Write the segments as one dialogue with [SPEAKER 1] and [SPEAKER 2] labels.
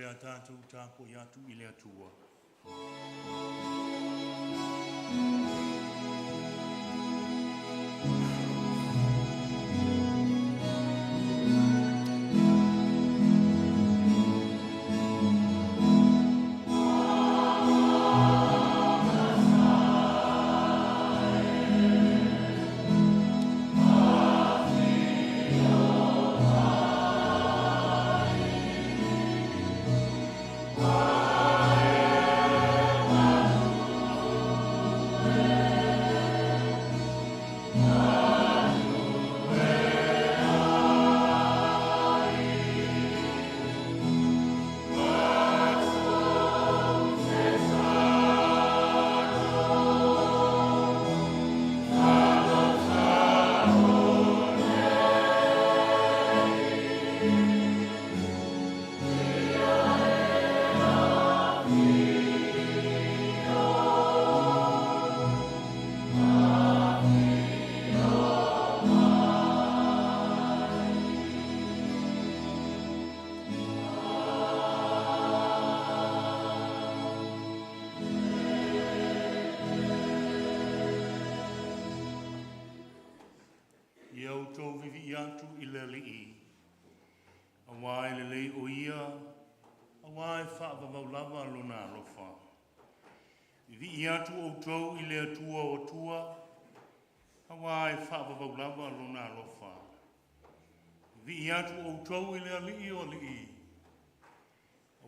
[SPEAKER 1] le a tatou tapuai atu i le Atua. Ia outou vivii atu i le Alii, auā e lelei o Ia, auā e faavavau lava Lona alofa. Vivii atu outou i le Atua o atua, auā e faavavau lava Lona alofa. Vivii atu outou i le Alii o alii,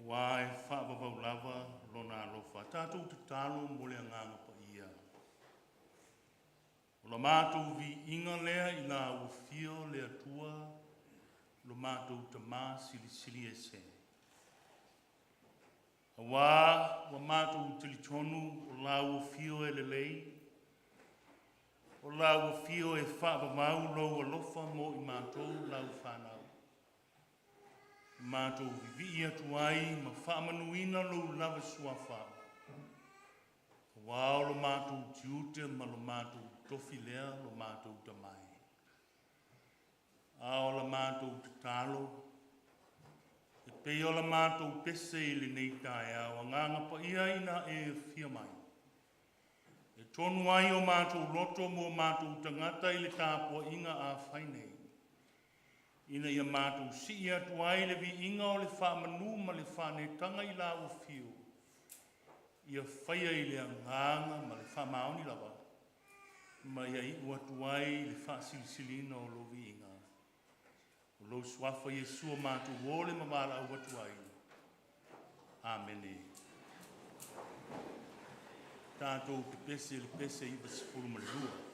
[SPEAKER 1] auā e faavavau lava Lona alofa. Tatou tatalo mo le Agaga Paia. O la matou viiga lea i la ua afio le Atua lo matou Tamā Silisili Ese. Auā ua matou talitonu o Lau Afio e lelei, o Lau Afio e faavavau Lou alofa mo i matou Lau fanau. Matou vivii atu ai ma faamanuina Lou lava Suafa, auā o lo matou tiute ma lo matou tofi lea lo matou tamai. A o la matou tatalo, e pei o la matou pese i lenei taeao, Agaga Paia ina e afio mai, e tonu ai o matou loto mo matou tagata i le tapuaiga a fai nei, ina ia matou sii atu ai le viiga o le faamanu ma le faanetaga i lau afio, ia faia i le agaga ma le faamaoni lava, ma ia iu atu ai le faasilisiliina o lou viiga. O lou Suafa Iesu o matou ole ma valaau atu ai. Amene. Tatou pepese i le pese 92.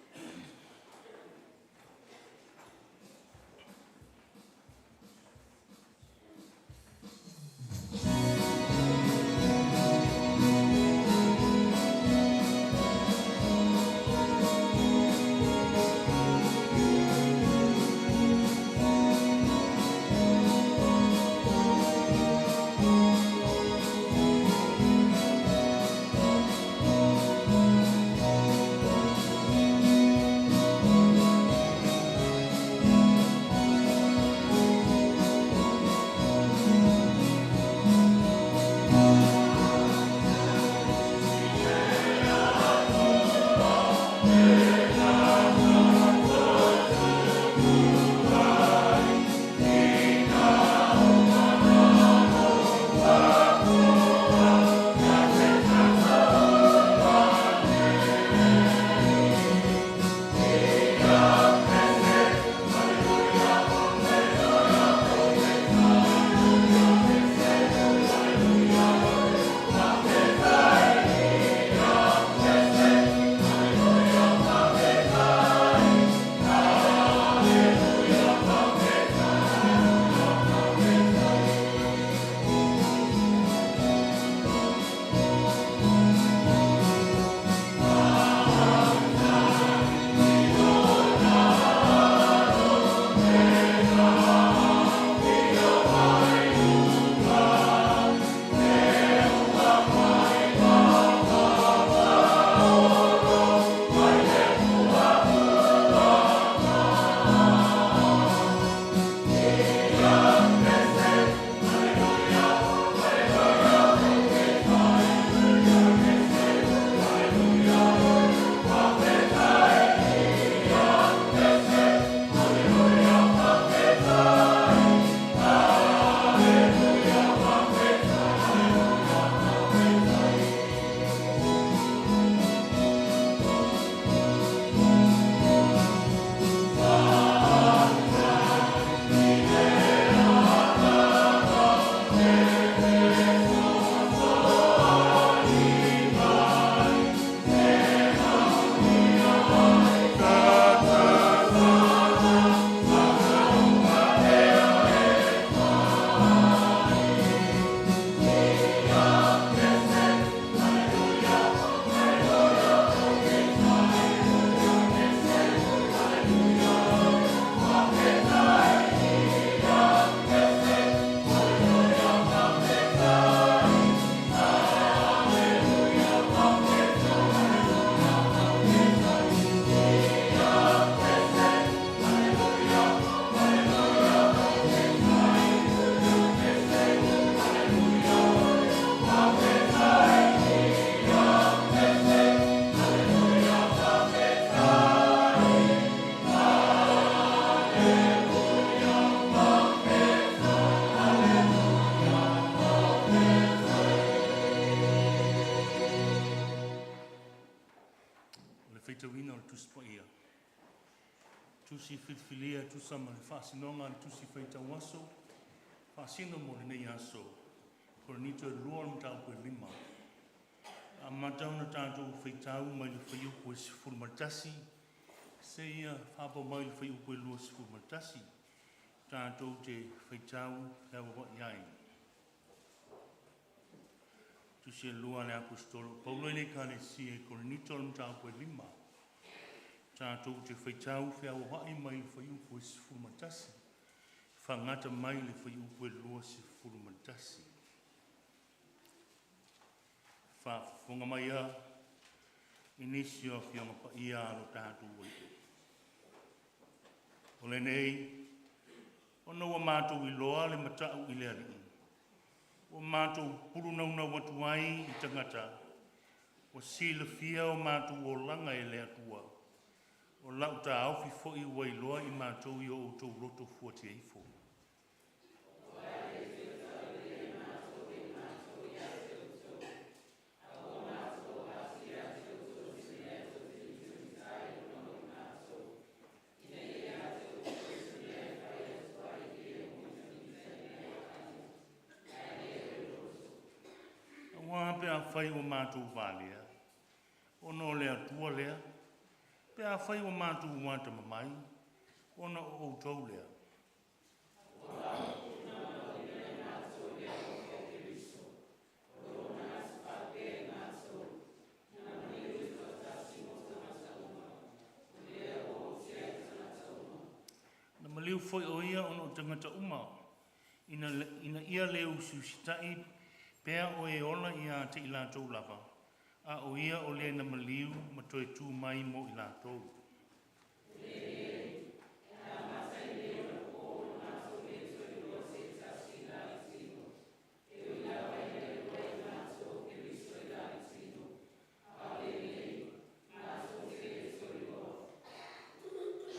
[SPEAKER 1] faitauina o le Tusi Paia. Tusi filifilia e tusa ma le faasinoga a le Tusi Faitau Aso, faasino mo lenei aso, Korinito 2 le mataupu e 5. Amata ona tatou faitau mai le fuaiupu e 11 seia faapaau mai le fuaiupu e 21. Tatou te faitau feavaava'i ai. Tusi e lua a le Aposetolo o Paulo i le Ekalesia i Korinito le mataupu e 5. Tatou te faitau feavaava'i mai le fuaiupu e 11 faagata mai le fuaiupu e 21. Faafofoga mai a i nisi o afioga paia a lo tatou Alii. O lenei, ona ua matou iloa le mata'u i le Alii, ua matou pulu naunau atu ai i tagata, ua silafia o matou olaga e le Atua, o la'u taofi foi ua iloa i matou i o outou loto fuatia ifo. Auā pe afai ua matou valea, ona o le Atua lea, pe afai ua matou atamamai, ona o outou lea. Na maliu foi o ia ona o tagata uma, ina ia le usiusita'i pea o e ola ia te i latou lava, a o ia o le na maliu ma toe tu mai mo i latou.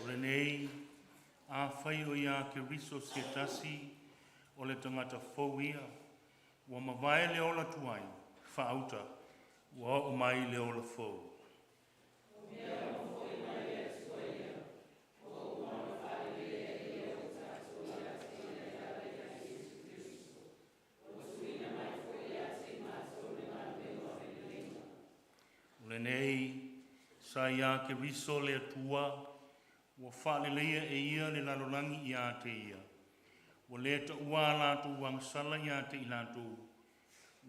[SPEAKER 1] O lenei, afai o iā Keriso se tasi, o le tagata fou ia, ua mavae le ola tuai, faauta, ua oo mai le ola fou. O lenei, sa iā Keriso le Atua, ua faaleleia e ia le lalolagi ia te ia, ua le taua a latou agasala ia te i latou,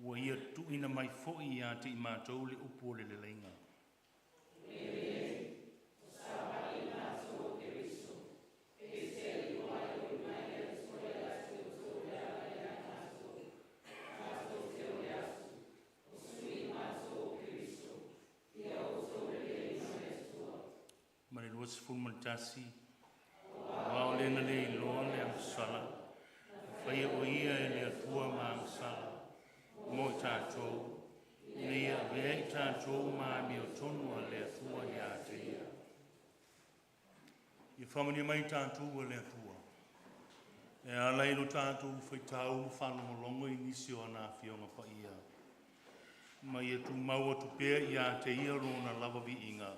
[SPEAKER 1] ua ia tuuina mai foi ia te i matou le upu o le leleiga. Ma le 21, aua o le na le iloa le agasala, na faia o ia e le Atua ma agasala mo i tatou, ina ia avea i tatou ma amiotonu a le Atua ia te ia. Ia faamanuia mai tatou e le Atua e ala i lo tatou faitau ma faalogologo i nisi o ana afioga paia, ma ia tumau atu pea ia te ia lona lava viiga,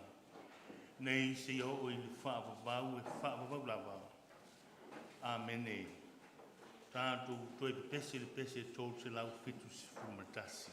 [SPEAKER 1] nei seia oo i le faavavau e faavavau lava. Amene. Tatou toe pepese le pese 371.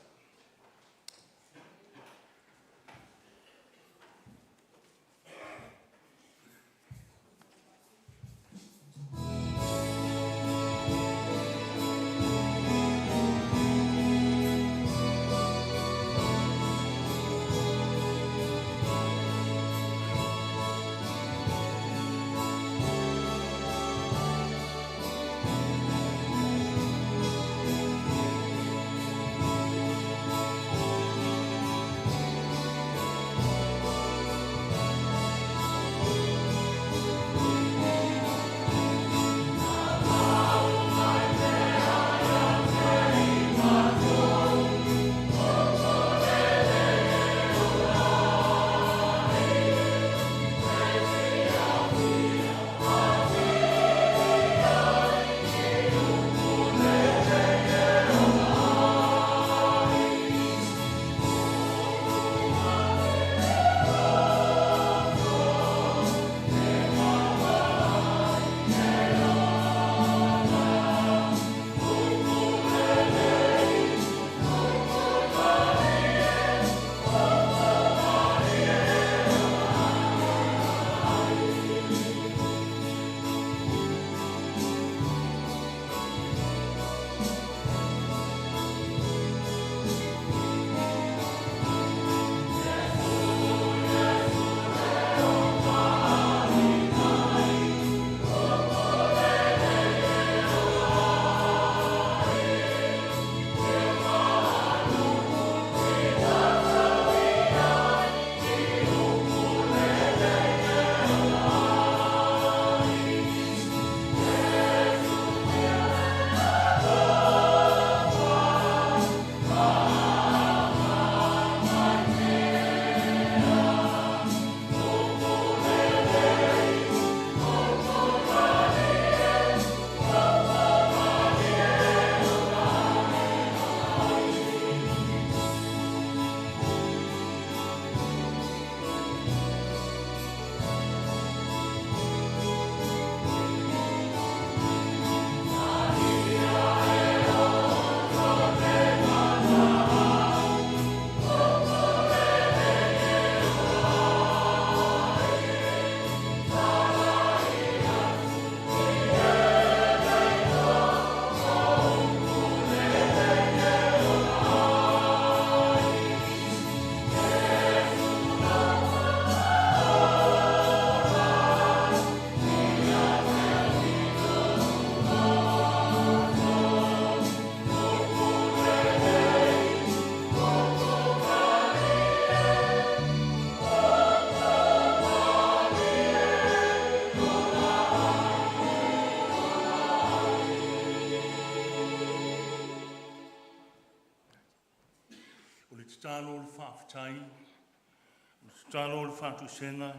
[SPEAKER 1] tatalo o le faafetai, o le tatalo o le faatuisega,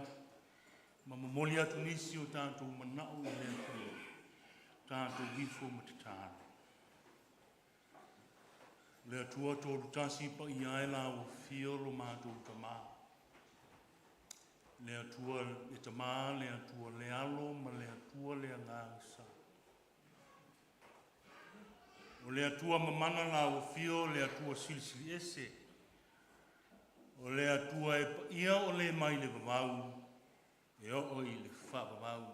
[SPEAKER 1] ma momoli atu nisi o tatou manao i le Atua, tatou ifo ma tatalo. Le Atua tolu tasi paia ai la ua fio lo matou Tamā. Le Atua le Tamā, le Atua le Alo ma le Atua le Agaga Sa. O le Atua mamana la ua fio, le Atua silisili ese. O le Atua e paia o le mai le vavau, e oo i le faavavau.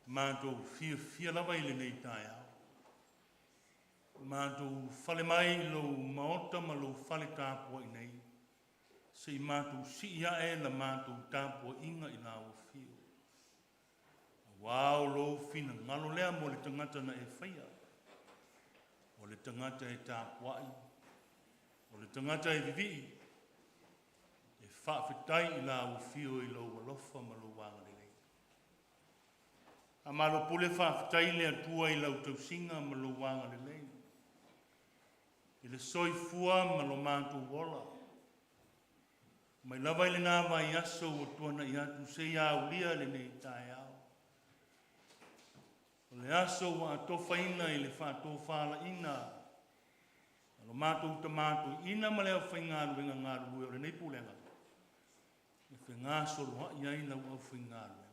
[SPEAKER 1] Matou fiafia lava i lenei taeao. Matou fale mai i lou maota ma lou fale tapuai nei, se i matou sii ae la matou tapuaiga i lau afio. Aua o lou finagalo lea mo le tagata na e faia. O le tagata e tapuai, o le tagata e vivii, e faafetai i lau afio i lou alofa ma lou agalelei. Faamalo pule faafetai le Atua i lau tausiga ma lou agalelei, i le soifua ma lo matou ola. Mai lava i lena vaiaso ua tuanai atu seia aulia lenei taeao. O le aso ua atofaina i le faatofalaiga a lo matou Tama Toeaina ma le aufaigaluega galulue o lenei pulega, e fegasoloai ai lau aufaigaluega.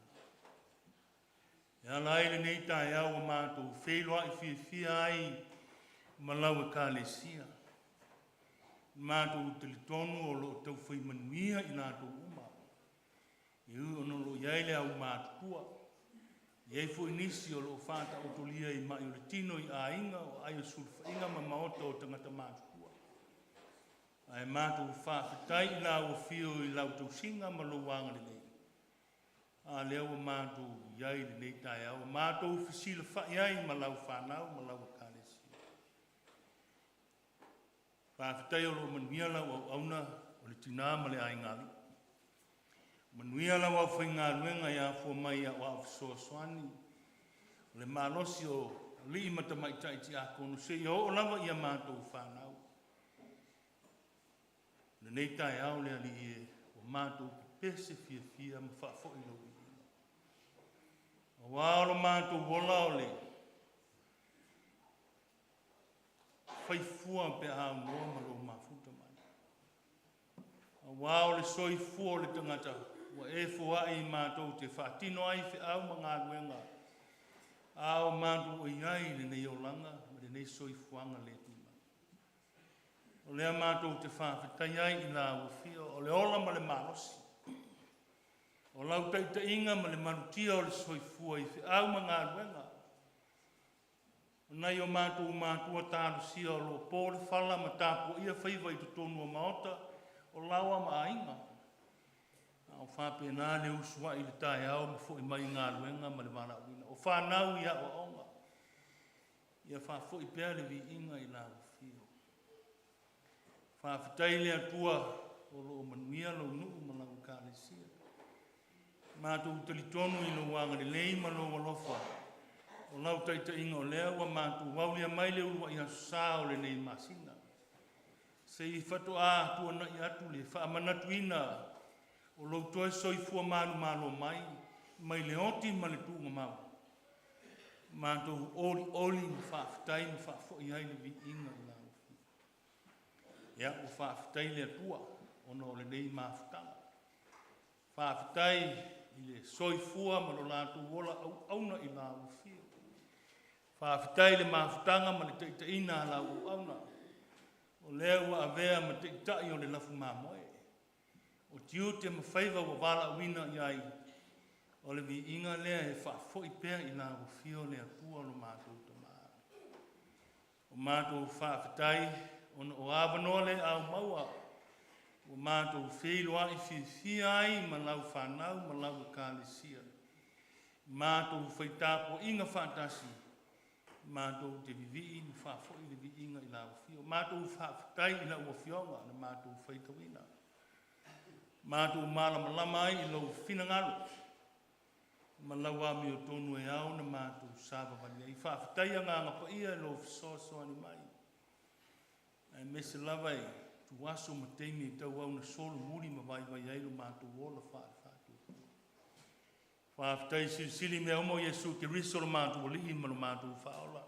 [SPEAKER 1] E ala ai lenei taeao ua matou feiloai fiafia ai ma lau Ekalesia. Matou talitonu o lo o taufai manuia i latou uma. E ui ona o lo o i ai le aumatutua, e i ai foi nisi o lo o faataotolia i mai o le tino i aiga o aai o sulufaiga ma maota o tagata matutua. Ae matou faafetai i lau afio i lau tausiga ma lou agalelei. A lea ua matou i ai i lenei taeao, matou fesilafai ai ma lau fanau ma lau Ekalesia. Faafetai o lo o manuia lau auauna o le tina ma le aigālii. Manuia lau aufaigaluega e afua mai i aoao fesoasoani, o le malosi o alii ma tamaitai tiakono seia oo lava ia matou fanau. O lenei taeao le Alii e, ua matou pepese fiafia ma faafoi lou viiga. Aua o lo matou ola o le faifua pe a aunoa ma lou mafuta mai. Aua o le soifua o le tagata ua e foai matou te faatino ai feau ma galuega a o matou i ai i lenei olaga ma lenei soifuaga le tumau. O lea matou te faafetai ai i lau afio o le ola ma le malosi, o lau taitaiga ma le malutia o le soifua i feau ma galuega. O nai o matou matua talosia o lo o po le fala ma tapuaia faiva i totonu o maota o laoa ma aiga. A o faapena le usuai i le taeao ma foi mai i galuega ma le valaauina. O fanau i aoaoga, ia faafoi pea le viiga i lau afio. Faafetai le Atua o lo o manuia lou nuu ma lau Ekalesia. Matou talitonu i lou agalelei ma lou alofa, o lau taitaiga o lea ua matou aulia mai le uluai aso sa o lenei masina. Se i faatoa tuanai atu le faamanatuina o lou toe soifua manumalo mai, mai le oti ma le tuugamau. Matou olioli ma faafetai ma faafoi ai le viiga i lau afio. Ia, ua faafetai le Atua ona o lenei mafutaga. Faafetai i le soifua ma lo latou ola auauna i lau afio. Faafetai i le mafutaga ma le taitaiina a lau auauna, o lea ua avea ma taitai o le lafu mamoe. O tiute ma faiva ua valaauina i ai, o le viiga lea e faafoi pea i lau afio le Atua lo matou Tamā. O matou faafetai ona o avanoa le aumaua ua matou feiloai fiafia ai ma lau fanau ma lau Ekalesia. Matou fai tapuaiga faatasi, matou te vivii ma faafoi le viiga i lau afio. Matou faafetai i lau afioga na matou faitauina. Matou malamalama ai i lou finagalo ma lau amiotonu e ao na matou savavali ai. Faafetai Agaga Paia i lou fesoasoani mai. Aemaise lava i ituaso ma taimi e tauau na solomuli ma vaivai ai lo matou ola faale-faatuatua. Faafetai silisili i mea uma o Iesu Keriso lo matou Alii ma lo matou Faaola.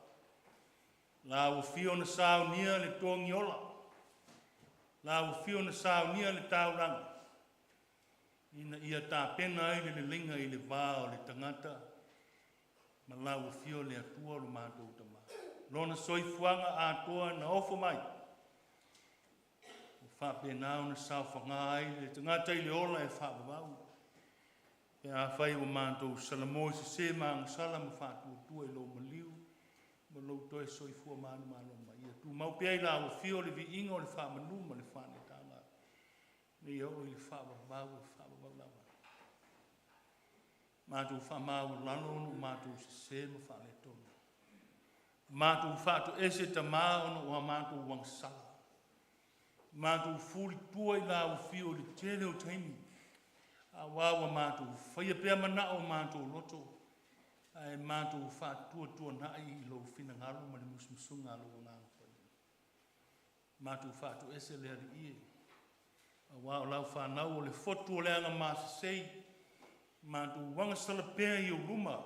[SPEAKER 1] La ua fia ona saunia le togiola, la ua fia ona saunia le taulaga, ina ia tapena ai le leleiga i le va o le tagata ma la ua fia o le Atua lo matou Tama. Lona soifuaga atoa na ofo mai, ua faapena ona saofaga ai le tagata i le ola e faavavau. Pe afai ua matou salamo i sesē ma agasala ma faatuatua i lou maliu ma lou toe soifua manumalo mai, ia tumau pea i lau afio le viiga o le faamanu ma le faanetaga, ina ia oo i le faavavau e faavavau lava. Matou faamaualalo ona ua matou sesē ma faaletonu. Matou faatoese Tama ona ua matou agasala. Matou fulitua i lau afio i le tele o taimi, auā ua matou faia pea manao o matou loto, ae matou faatuatuanai i lou finagalo ma le musumusuga a lou Agaga Paia. Matou faatoese le Alii e, auā o lau fanau o le fotu o le agamasesei, matou agasala pea i ou luma,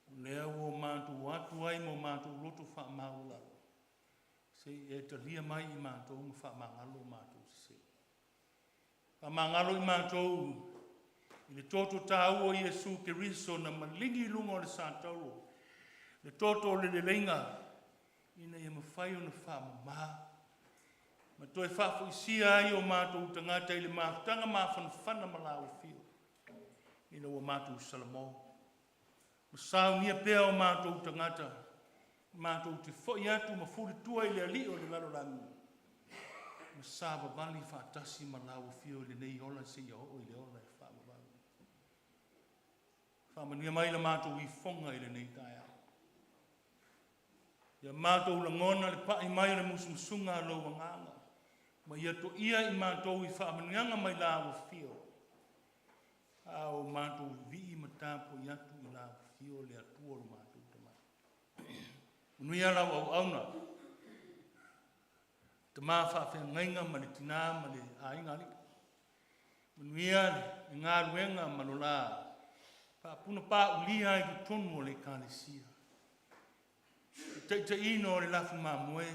[SPEAKER 1] o lea ua matou o atu ai ma o matou loto faamaualalo, se i e talia mai i matou ma faamagalo o matou sesē. Faamagalo i matou i le toto taua o Iesu Keriso na maligi i luga o le satauro, le toto o le leleiga, ina ia mafai ona faamama ma toe faafoisia ai o matou tagata i le mafutaga mafanafana ma lau afio, ina ua matou salamo. Ma saunia pea o matou tagata, matou te foi atu ma fulitua i le Alii o le lalolagi, ma savavali faatasi ma lau afio i lenei ola seia oo i le ola e faavavau. Faamanuia mai la matou ifoga i lenei taeao. Ia matou lagona le pai mai o le musumusuga a lou Agaga, ma ia toia i matou i faamanuiaga mai lau afio, a o matou vivii ma tapuai atu i lau afio le Atua lo matou Tama. Manuia lau auauna, tama faafeagaiga ma le tina ma le aiga alii. Manuia le galuega ma lo la faapunapaulia ai totonu o le Ekalesia. Le taitaiina o le lafu mamoe,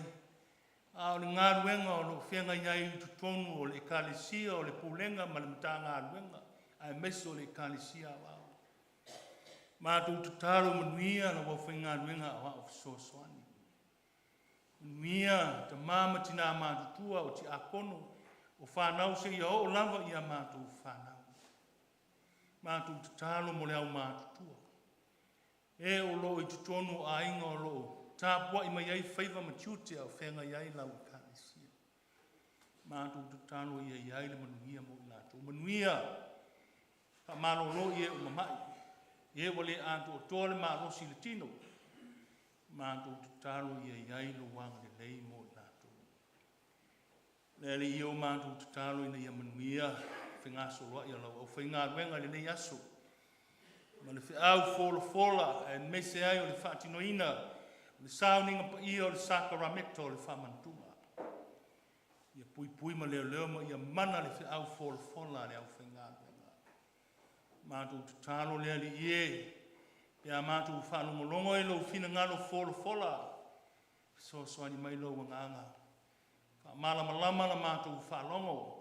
[SPEAKER 1] a o le galuega o lo o feagai ai i totonu o le Ekalesia, o le Pulega ma le Matagaluega, aemaise o le Ekalesia Aoao. Matou tatalo manuia lau aufaigaluega aoao fesoasoani. Manuia tama ma tina matutua o tiakono, o fanau seia oo lava ia matou fanau. Matou tatalo mo le aumatutua, e o lo o i totonu o aiga o lo o tapuai mai ai faiva ma tiute a o feagai ai lau Ekalesia. Matou tatalo ia i ai le manuia mo i latou. Manuia faamalolo i e ua mamai, e ua le atoatoa le malosi i le tino. Matou tatalo ia i ai lou agalelei mo i latou. Le Alii e, o matou tatalo ina ia manuia fegasoloai a lau aufaigaluega i lenei aso, ma le feau folafola aemaise ai o le faatinoina o le sauniga paia o le sakaramento o le faamanatuga. Ia puipui ma leoleo ma ia mana le feau folafola a le aufaigaluega. Matou tatalo le Alii e, pe a matou faalogologo i lou finagalo folafola, fesoasoani mai lou Agaga, faamalamalama la matou faalogo,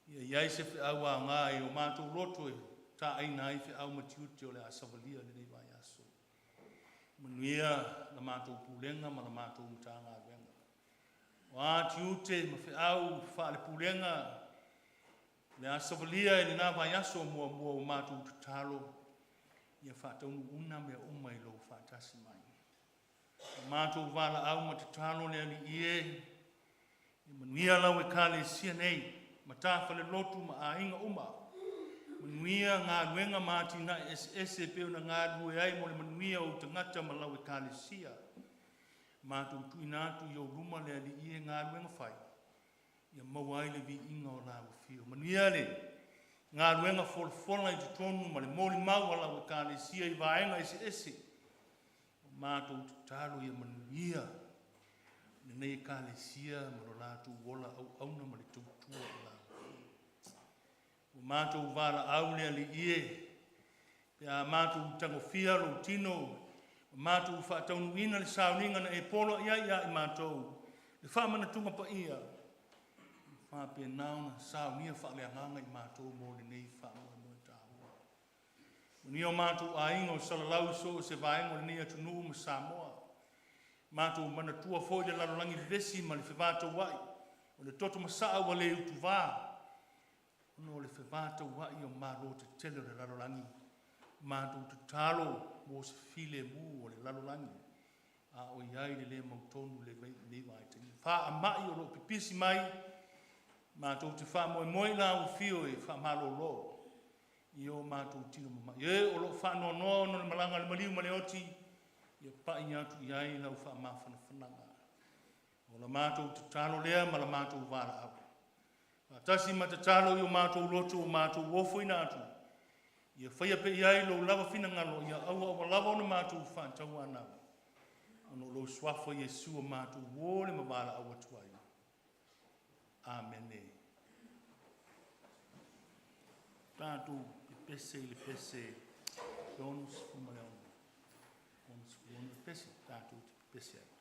[SPEAKER 1] ia i ai se feau aoga i o matou loto e taina ai feau ma tiute o le a savalia lenei vaiaso. Manuia la matou pulega ma la matou Matagaluega. O a tiute ma feau faale-pulega o le a savalia i lena vaiaso muamua, o matou tatalo ia faataunuuina mea uma i lou faatasi mai. O matou valaau ma tatalo le Alii e, ia manuia lau Ekalesia nei, matafale lotu ma aiga uma. Manuia galuega ma atinae eseese e pei ona galulue ai mo le manuia o ou tagata ma lau Ekalesia. Matou tuuina atu i ou luma le Alii e galuega fai, ia maua ai le viiga o lau afio. Manuia le galuega folafola i totonu ma le molimau a lau Ekalesia i vaega eseese. O matou tatalo ia manuia lenei Ekalesia ma lo latou ola auauna ma le tautua i lau Afioga. Ua matou valaau le Alii e, pe a matou tagofia lou tino, ma matou faataunuuina le sauniga na e poloai ai ia i matou, le faamanatuga paia, faapena ona saunia faaleagaga i matou mo lenei faamoemoe taua. Manuia o matou aiga o salalau i so o se vaega o lenei atunuu ma Samoa. Matou manatua foi le lalolagi vevesi ma le fevataua'i o le toto masaa ua le utuvā ona o le fevataua'i o malo tetele o le lalolagi. Matou tatalo mo se filemu o le lalolagi a o i ai le le mautonu i lenei vaitaimi. Faama'i o lo o pipisi mai, matou te faamoemoe i lau Afio e faamalolo i o matou tino mama'i. E o lo o faanoanoa ona o le malaga a le maliu ma le oti, ia pai atu i ai lau faamafanafanaga. O la matou tatalo lea ma la matou valaau. Faatasi ma tatalo i o matou loto ua matou ofoina atu, ia faia pea i ai lou lava finagalo, ia aua aua lava ona matou faatauanau, ona o lou suafa Iesu ua matou uo le ma valaau atu ai. Amene. Tatou pepese i le pese 66, 66 le pese tatou te pepese ai.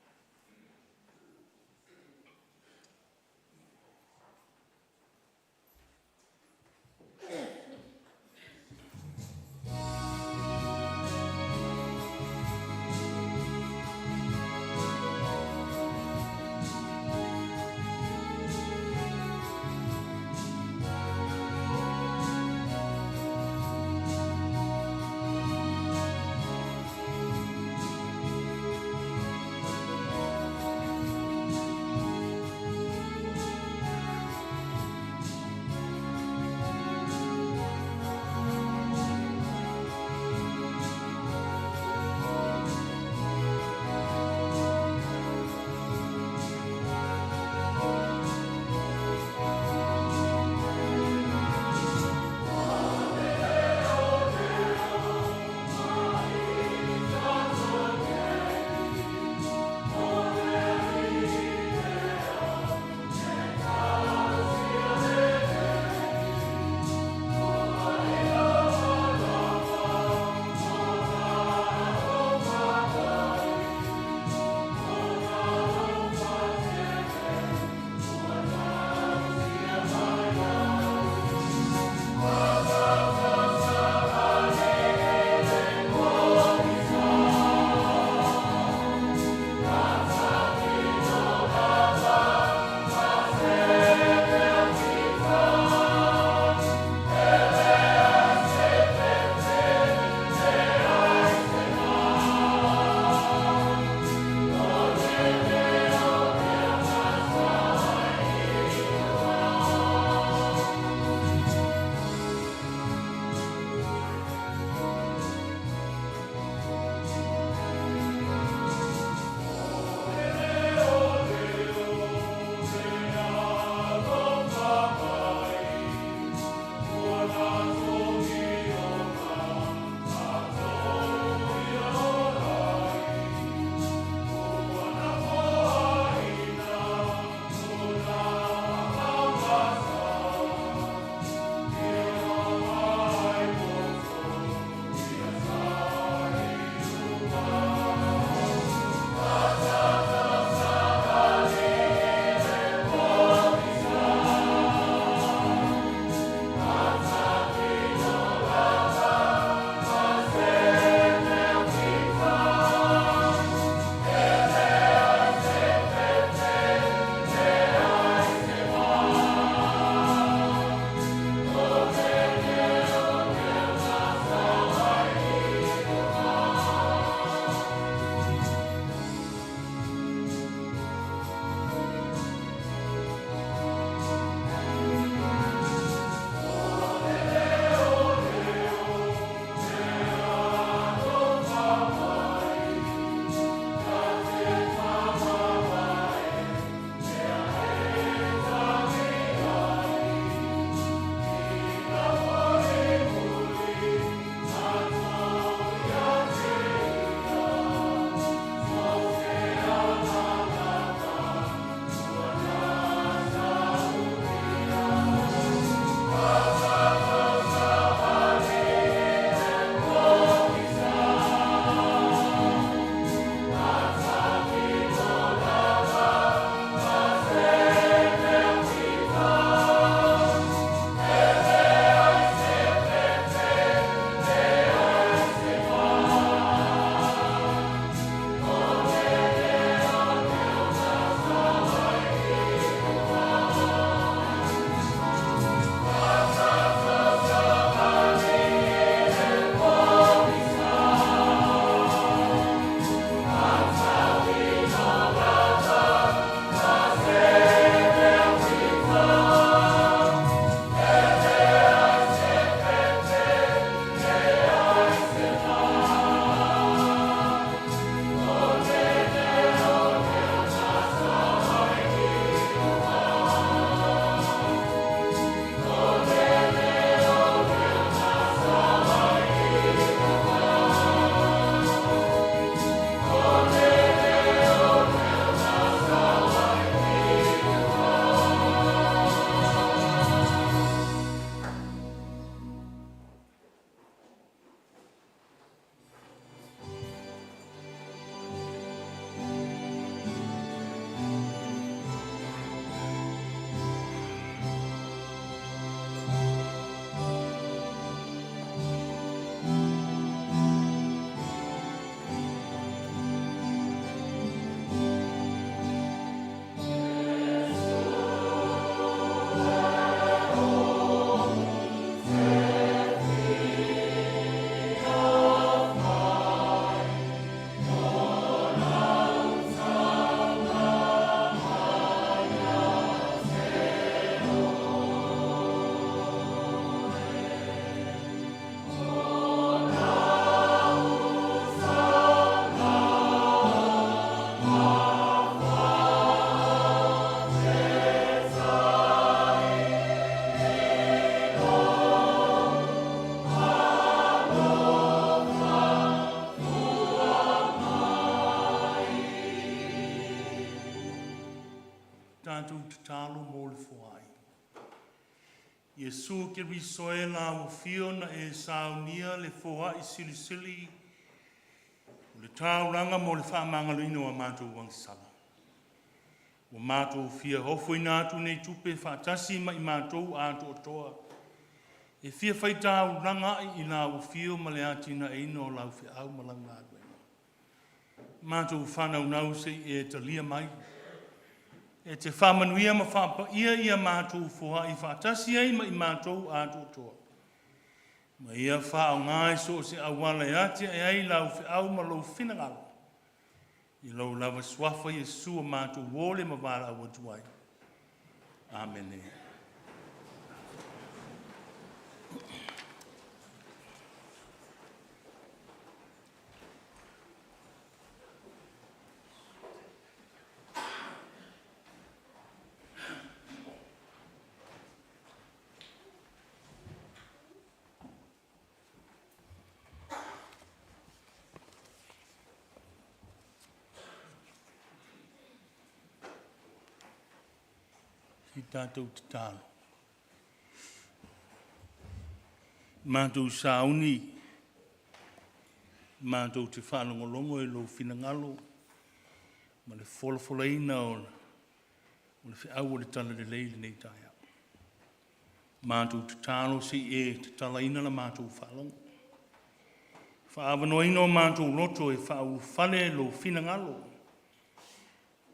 [SPEAKER 1] tatalo mo le foai. Iesu Keriso e Lau Afio na e saunia le foai silisili o le taulaga mo le faamagaloina o a matou agasala. Ua matou fia ofoina atu nei tupe faatasi ma i matou atoatoa e fia faitaulaga ai i Lau Afio ma le atinaeina o Lau feau ma Lau galuega. Matou fanaunau se i e talia mai. E te faamanuia ma faapaia ia matou foai faatasi ai ma i matou atoatoa. Ma ia faaaoga i so o se auala e atiae ai Lau feau ma Lou finagalo. I Lou lava Suafa Iesu o matou ole ma valaau atu ai. Amene. Se i tatou tatalo. Matou sauni, matou te faalogologo i lou finagalo ma le folafolaina o le feau o le Talalelei i lenei taeao. Matou tatalo se i e tatalaina la matou faalogo. Faaavanoaina o matou loto e faaulufale lou finagalo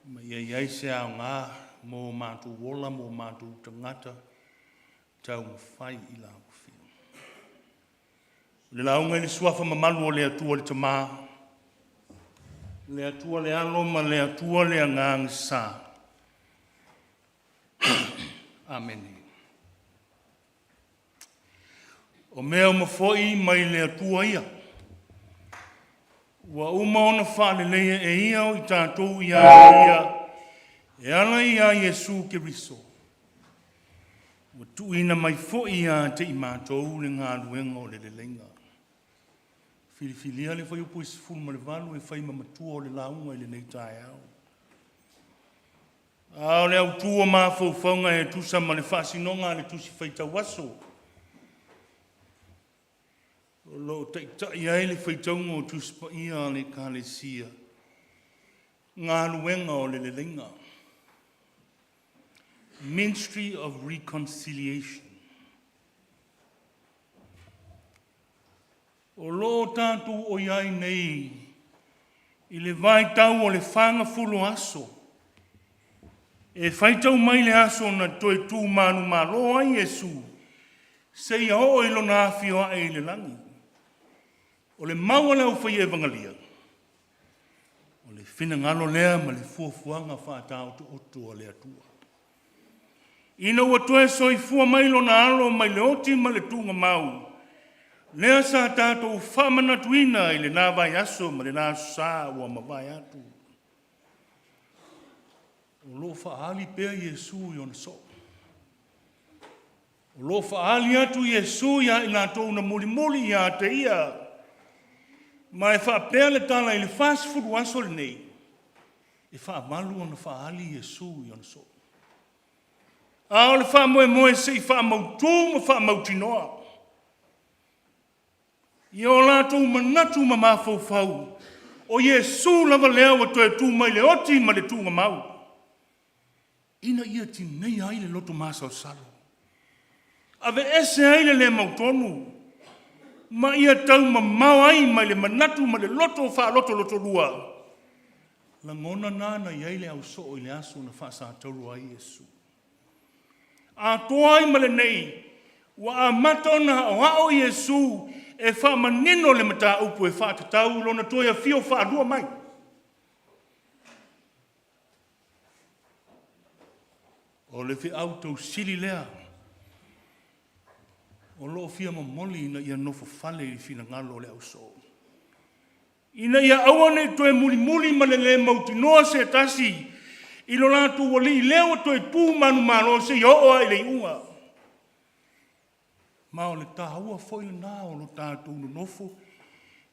[SPEAKER 1] ma ia i ai se aoga mo matou ola mo matou tagata taumafai i lau Afio. O le lauga i le suafa mamalu o le Atua le Tama, le Atua le Alo ma le Atua le Agaga Sa. Amene. O mea uma foi mai le Atua ia, ua uma ona faaleleia e ia o i tatou ia te ia, e ala ia Iesu Keriso. Ua tuuina mai foi ia te i matou le galuega o le leleiga. Filifilia le fuaiupu e 18 e fai ma matua o le lauga i lenei taeao. A o le autu o mafaufauga e tusa ma le faasinoga a le Tusi Faitau Aso, o lo o taitai ai le faitauga o Tusi Paia a le Ekalesia, galuega o le leleiga. Ministry of Reconciliation. O lo o tatou o i ai nei i le vaitau o le fagafulo aso, e faitau mai le aso na toe tu manumalo ai Iesu, seia oo i lona afio ae i le lagi. O le mau a le aufai evagalia, o le finagalo lea ma le fuafuaga faataotooto a le Atua. Ina ua toe soifua mai lona alo mai le oti ma le tuugamau, lea sa tatou faamanatuina i lena vaiaso ma lena aso sa ua mavae atu. O lo o faaali pea Iesu i ona soo. O lo o faaali atu Iesu ia i latou na mulimuli ia te ia. Ma e faapea le tala i le 40 aso lenei, e faavalu ona faaali Iesu i ona soo. A o le faamoemoe se i faamautu ma faamautinoa i o latou manatu ma mafaufau, o Iesu lava lea ua toe tu mai le oti ma le tuugamau, ina ia tineia ai le loto masalosalo, aveese ai le le mautonu, ma ia taumamao ai mai le manatu ma le loto faalotolotolua, lagona na na i ai le ausoo i le aso na faasatauro ai Iesu. Atoa ai ma lenei, ua amata ona aoao Iesu e faamanino le mataupu e faatatau i lona toe afio faalua mai. O le feau tausili lea o lo o fia momoli ina ia nofo fale i le finagalo o le ausoo, ina ia aua ne i toe mulimuli ma le le mautinoa se tasi i lo latou alii lea ua toe tu manumalo seia oo lava i le iuga. Ma o le taua foi lena o lo tatou nonofo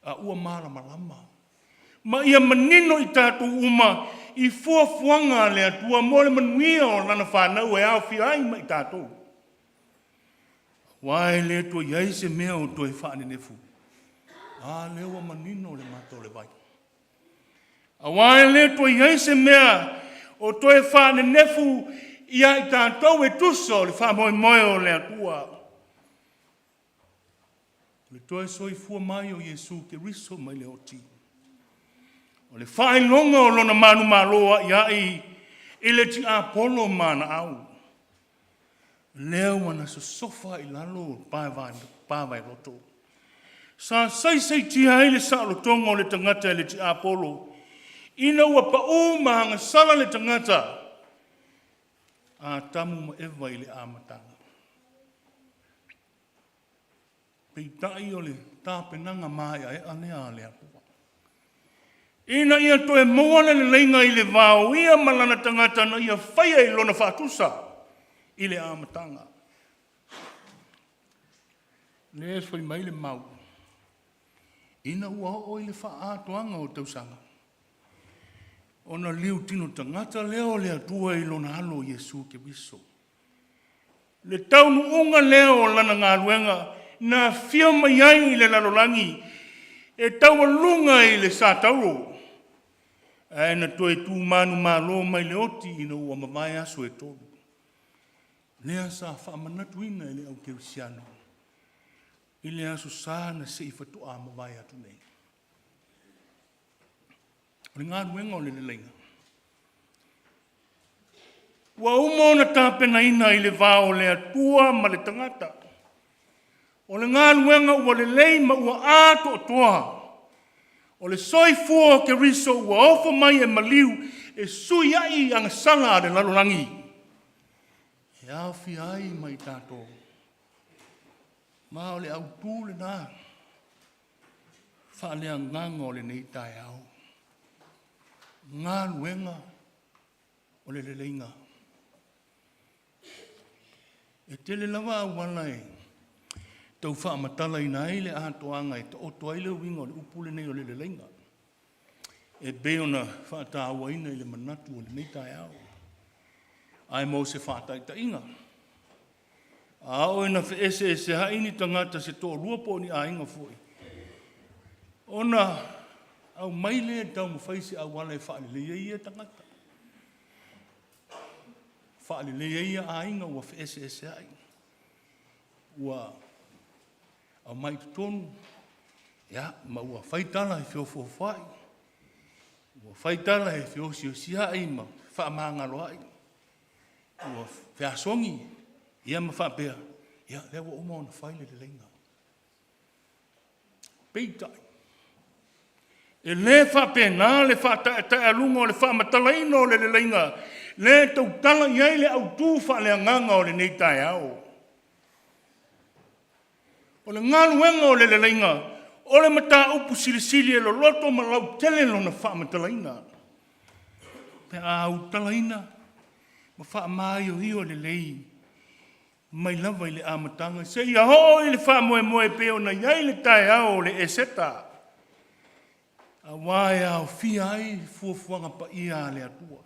[SPEAKER 1] a ua malamalama. Ma ia manino i tatou uma i fuafuaga a le Atua mo le manuia o Lana fanau e aofia ai ma i tatou. Aua e le toe i ai se mea o toe faanenefu. A lea ua manino le mata o le vai. Aua e le toe i ai se mea o toe faanenefu ia i tatou e tusa o le faamoemoe o le Atua. O le toe soifua mai o Iesu Keriso mai le oti, o le faailoga o lona manumalo a'ia'i i le tiapolo ma ana au, lea ua na sosofa ai i lalo pa vaeloto. Sa saisaitia ai le saolotoga o le tagata e le tiapolo, ina ua pa'ū ma agasala le tagata, Atamu ma Eva i le amataga. Peitai o le tapenaga mae'ae'a lea a le Atua, ina ia toe maua le leleiga i le va o ia ma lana tagata na ia faia i lona faatusa i le amataga. Lea e fai mai le mau, ina ua oo i le faaatoaga o tausaga, ona liutino tagata lea o le Atua i lona alo Iesu Keriso. Le taunuuga lea o lana galuega na afio mai ai i le lalolagi e taualuga i le satauro, ae na toe tu manumalo mai le oti ina ua mavae aso e tolu. Lea sa faamanatuina e le au kerisiano i le Aso Sa na se i faatoa mavae atu nei. O le galuega o le leleiga ua uma ona tapenaina i le va o le Atua ma le tagata. O le galuega ua lelei ma ua atoatoa. O le soifua o Keriso ua ofo mai e maliu e suia'i agasala a le lalolagi, e aofia ai ma i tatou. Ma o le autū lena faaleagaga o lenei taeao. Galuega o le leleiga. E tele lava auala e tau faamatalaina ai le atoaga e taoto ai le uiga o le upu lenei o le leleiga, e pei ona faatauaina i le manatu o lenei taeao. Ae mo se faataitaiga, a oo ina feeseesea'i ni tagata se toalua po o ni aiga foi, ona aumai lea e taumafai se auala e faalelei ai ia tagata, faalelei ai ia aiga ua feeseesea'i, ua aumai i totonu, ia, ma ua fai tala e feofoofoai, ua fai tala e feosiosia'i ma fefaamagaloa'i, ua feasogi, ia ma faapea, ia, lea ua uma ona fai le leleiga. Peitai, e le faapena le faataetaealuga o le faamatalaina o le leleiga lea e tautala i ai le autū faaleagaga o lenei taeao. O le galuega o le leleiga, o le mataupu silisili e loloto ma lautele lona faamatalaina, pe a autalaina ma faamaioio lelei mai lava i le amataga seia oo i le faamoemoe e pei ona i ai le taeao o le Eseta, aua e aofia ai fuafuaga paia a le Atua.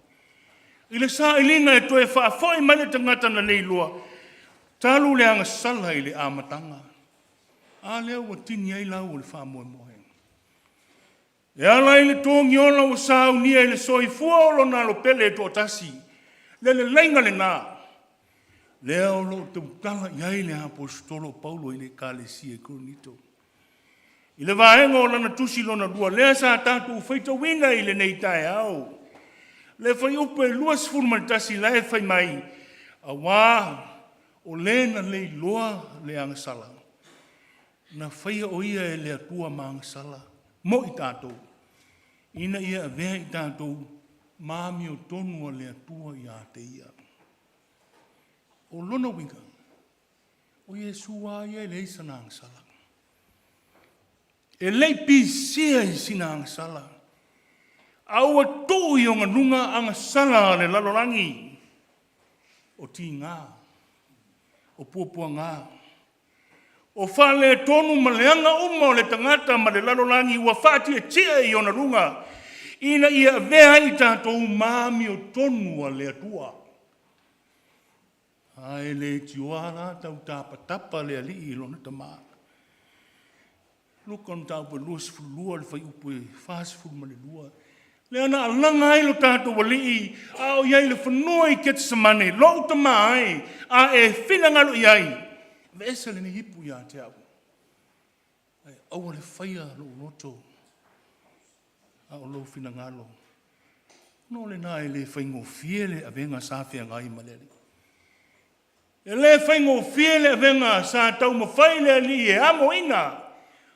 [SPEAKER 1] I le sailiga e toe faafoi mai le tagata na leiloa talu le agasala i le amataga. A lea ua tini ai lau o le faamoemoe. E ala i le togiola ua saunia i le soifua o lona alo pele e toatasi, le leleiga lena, lea o lo o tautala i ai le Aposetolo o Paulo i le Ekalesia i Korinito. I le vaega o lana tusi lona lua, lea sa tatou faitauina i lenei taeao, le fuaiupu e 21 la e fai mai, Auā o le na leiloa le agasala, na faia o ia e le Atua ma agasala mo i tatou, ina ia avea i tatou ma amiotonu a le Atua ia te ia. O lona uiga, o Iesu lava ia e leai sana agasala. E le i pisia i sina agasala, a ua tuu i ona luga agasala a le lalolagi, o tiga, o puapuaga. O faaletonu ma leaga uma o le tagata ma le lalolagi ua faatietie i ona luga, ina ia avea ai i tatou ma amiotonu a le Atua. A e leitioa la tau tapatapa le alii i lona tama. Luka mataupu e 22 le fuaiupu e 42. Lea na alaga ai lo tatou Alii a o i ai i le fanua i Ketisemane, lou tama e, a e finagalo i ai, aveese lenei ipu ia te au. Ae aua le faia lou loto, a o lou finagalo. Ona o lena e le faigofie le avega sa feagai ma le Alii. E le faigofie le avega sa taumafai le Alii e amoina,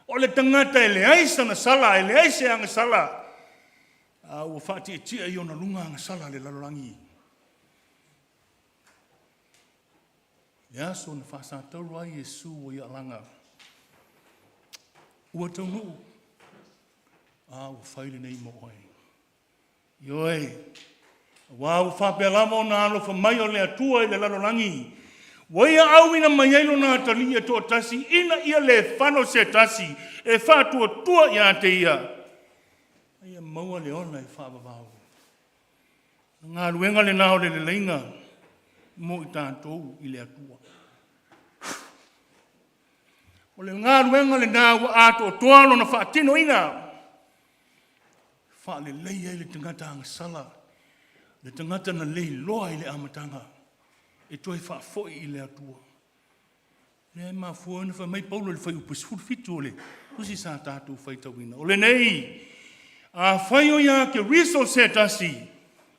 [SPEAKER 1] o le tagata e leai sana sala, e leai se agasala, a ua faatietie i ona luga agasala a le lalolagi. I le aso na faasatauro ai Iesu ua ia alaga, ua taunuu, a ua fai lenei mo oe. Ioe, aua ua faapea lava ona alofa mai o le Atua i le lalolagi, ua ia auina mai ai lona atalii e toatasi ina ia le fano se tasi e faatuatua ia te ia, a ia maua le ola e faavavau. O le galuega lena o le leleiga mo i tatou i le Atua. O le galuega lena ua atoatoa lona faatinoina. Faalelei ai le tagata agasala, le tagata na leiloa i le amataga, e toe faafoi i le Atua. Lea e mafua ona fai mai Paulo i le fuaiupu 17 o le tusi sa tatou faitauina, o lenei, afai o ia Keriso se tasi,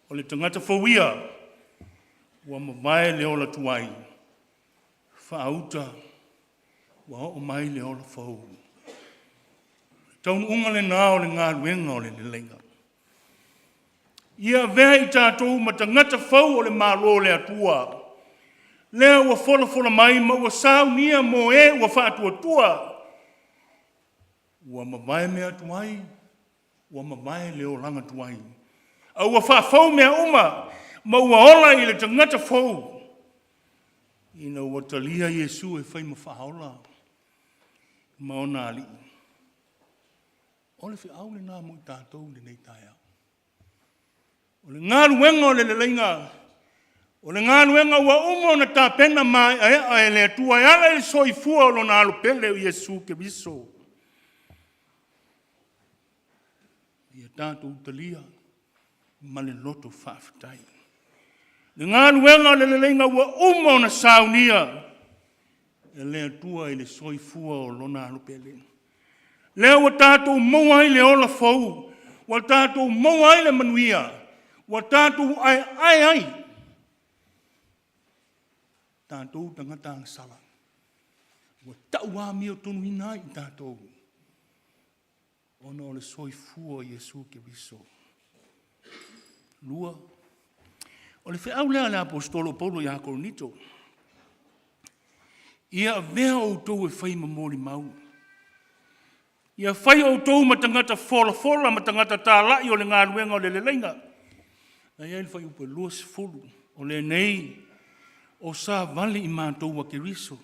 [SPEAKER 1] o le tagata fou ia, ua mavae le ola tuai, faauta ua oo mai le ola fou. O le taunuuga lena o le galuega o le leleiga. Ia avea i tatou ma tagata fou o le Malo o le Atua, lea ua folafola mai ma ua saunia mo e ua faatuatua, ua mavae mea tuai, ua mavae le olaga tuai, a ua faafou mea uma ma ua ola i le tagata fou, ina ua talia Iesu e fai ma faaola ma ona alii. O le feau lena mo i tatou i lenei taeao. O le galuega o le leleiga, o le galuega ua uma ona tapena maeaea e le Atua e ala i le soifua o lona alo pele o Iesu Keriso. Ia tatou talia ma le loto faafetai. Le galuega o le leleiga ua uma ona saunia e le Atua i le soifua o lona alo pele. Lea ua tatou maua ai le ola fou, ua tatou maua ai le manuia, ua tatou aeae ai tatou tagata agasala, ua tau amiotonuina ai i tatou ona o le soifua o Iesu Keriso. Lua, o le feau lea a le Aposetolo o Paulo ia Korinito, ia avea outou e fai ma molimau. Ia fai outou ma tagata folafola ma tagata talai o le galuega o le leleiga. Na i ai le fuaiupu e 20, o lenei o savali i matou a Keriso.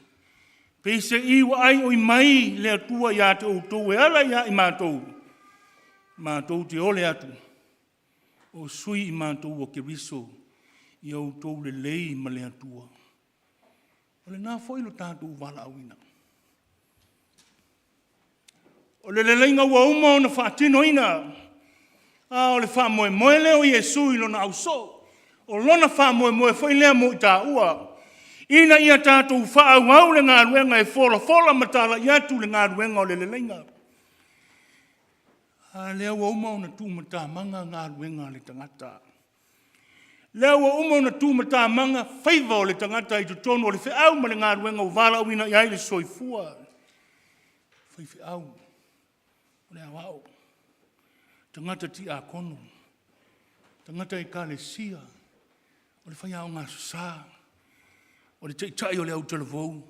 [SPEAKER 1] Peiseai ua aioi mai le Atua ia te outou e ala ia i matou, matou te ole atu, o sui i matou o Keriso, ia outou lelei ma le Atua. O lena foi lo tatou valaauina. O le leleiga ua uma ona faatinoina, a o le faamoemoe lea o Iesu i lona ausoo, o lona faamoemoe foi lea mo i taua, ina ia tatou faaauau le galuega e folafola ma talai atu le galuega o le leleiga. A lea ua uma ona tuumatamaga galuega a le tagata. Lea ua uma ona tuumatamaga faiva o le tagata i totonu o le feau ma le galuega ua valaauina i ai le soifua. Faifeau, o le aoao, tagata tiakono, tagata ekalesia, o le faiaoga aso Sa, o le taitai o le autalavou.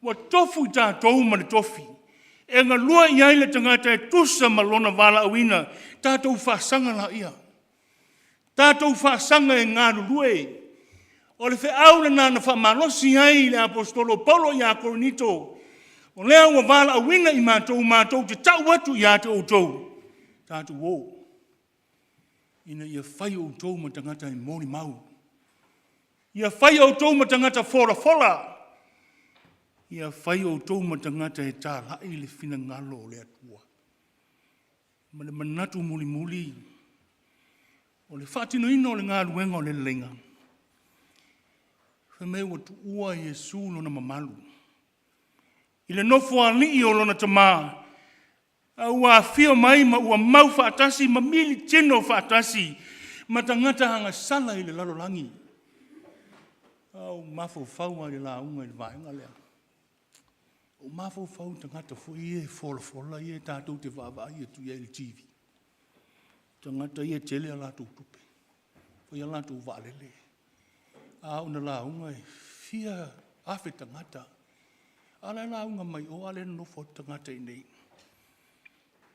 [SPEAKER 1] Ua tofu i tatou ma le tofi e galue i ai le tagata e tusa ma lona valaauina. Tatou faasaga laia. Tatou faasaga e galulue. O le feau lena na faamalosi ai le Aposetolo o Paulo ia Korinito. O lea ua valaauina i matou, matou te tau atu ia te outou, tatou o, ina ia fai outou ma tagata e molimau. Ia fai outou ma tagata folafola. Ia fai outou ma tagata e talai le finagalo o le Atua. Ma le manatu mulimuli, o le faatinoina o le galuega o le leleiga, fai mai ua tuua Iesu lona mamalu i le nofoalii o lona Tama, a ua afio mai ma ua mau faatasi ma militino faatasi ma tagata agasala i le lalolagi. A ou mafaufau lava i le lauga i le vaega lea. Ou mafaufau i tagata foi ia e folafola ia tatou te vaavaai atu i ai i le TV. Tagata ia e tele a latou tupe, fai a latou vaalele. A oo ina lauga e fia afe tagata. A la e lauga mai o, a lea e nonofo atu tagata i inei.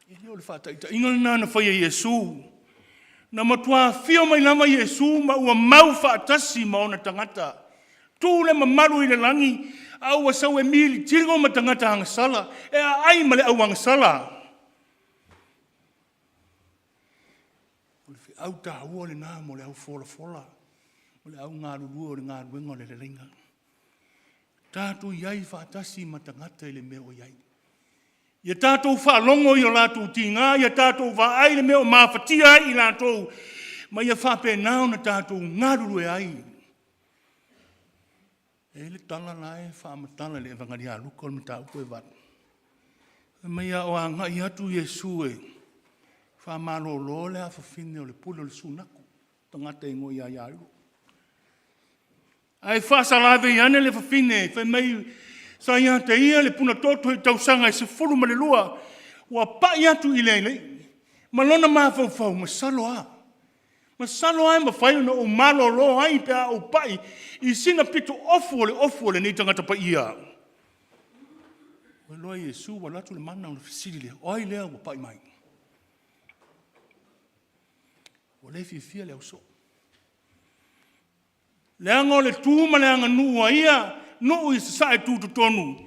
[SPEAKER 1] E le o le faataitaiga lena na fai e Iesu. Na matua afio mai lava Iesu ma ua mau faatasi ma ona tagata. Tuu le mamalu i le lagi, a ua sau e militino ma tagata agasala, e aai ma le au agasala. O le feau taua lena mo le au folafola, o le au galulue o le galuega o le leleiga. Tatou i ai faatasi ma tagata i le mea o i ai. Ia tatou faalogo i o latou tiga, ia tatou vaai i le mea o mafatia ai i latou, ma ia faapena ona tatou galulue ai. E i ai le tala la e faamatala i le Evagalia a Luka o le mataupu e 8. Fai mai a o agai atu Iesu e faamalolo le afafine o le pule o le sunaku, tagata e igoa ia Iairo. Ae faasalavei ane le fafine, fai mai sa ia te ia le punatoto i tausaga e 12, ua pai atu i le alii ma lona mafaufau, masalo lava, masalo lava e mafai ona ou malolo ai pe a ou pai i sina pitoofu o le ofu o lenei tagata paia. Ua iloa e Iesu ua alu atu le mana ona fesili lea, o ai lea ua pai mai? Ua le fiafia le ausoo. Leaga o le tu ma le aganuu a ia nuu i sasae tutotonu,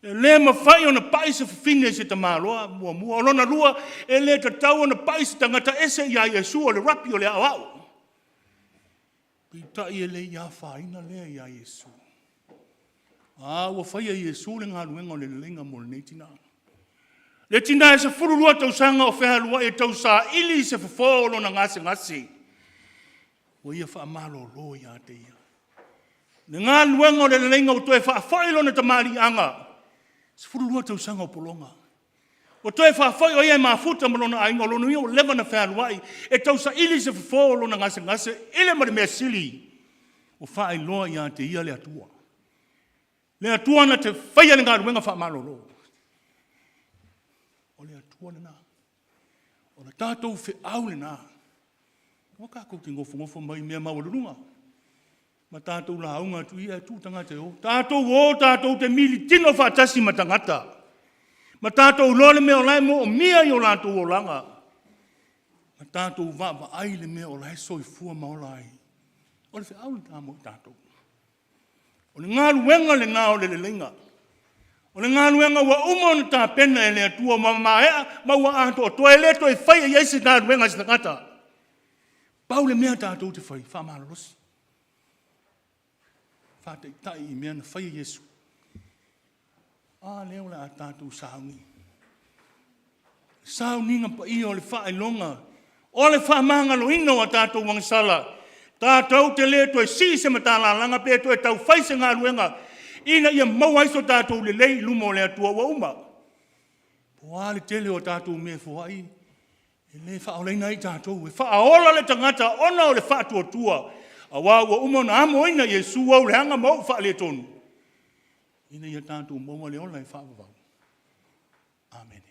[SPEAKER 1] e le mafai ona pai se fafine i se tamaloa, muamua. O lona lua, e le tatau ona pai se tagata ese ia Iesu, o le rapi, o le aoao. Peitai e le i afaina lea ia Iesu. A ua faia e Iesu le galuega o le leleiga mo lenei tina. Le tina e 12 tausaga o fealuai e tausaili se fofo o lona gasegase. Ua ia faamalolo ia te ia. Le galuega o le leleiga ua toe faafoi lona tamaliiaga, 12 tausaga o pologa. Ua toe faafoi o ia e mafuta ma lona aiga, o lona uiga ua leva ona fealuai e tausaili se fofo o lona gasegase i le ma le mea sili, ua faailoa ia te ia le Atua. Le Atua na te faia le galuega faamalolo. O le Atua lena. O le tatou feau lena. Aua tatou te nofonofo mai i mea maualuluga ma tatou lauga atu i ae tuu tagata e o. Tatou o tatou te militino faatasi ma tagata ma tatou iloa le mea o la e moomia i o latou olaga ma tatou vaavaai le mea o la e soifua ma ola ai. O le feau lena mo i tatou. O le galuega lena o le leleiga. O le galuega ua uma ona tapena e le Atua ma maea ma ua atoatoa, e le toe faia i ai se galuega a se tagata. Pau le mea tatou te fai, faamalolosi, faataitai i mea na fai e Iesu. A lea o le a tatou sauni. Sauniga paia o le faailoga o le faamagaloina o a tatou agasala, tatou te le toe sii se matalalaga pe toe tau fai se galuega ina ia maua ai so tatou lelei i luma o le Atua ua uma. Po o a le tele o tatou mea e foai, e le faaolaina ai tatou. E faaola le tagata ona o le faatuatua, aua ua uma ona amoina Iesu ou leaga ma ou faaletonu, ina ia tatou maua le ola e faavavau. Amene.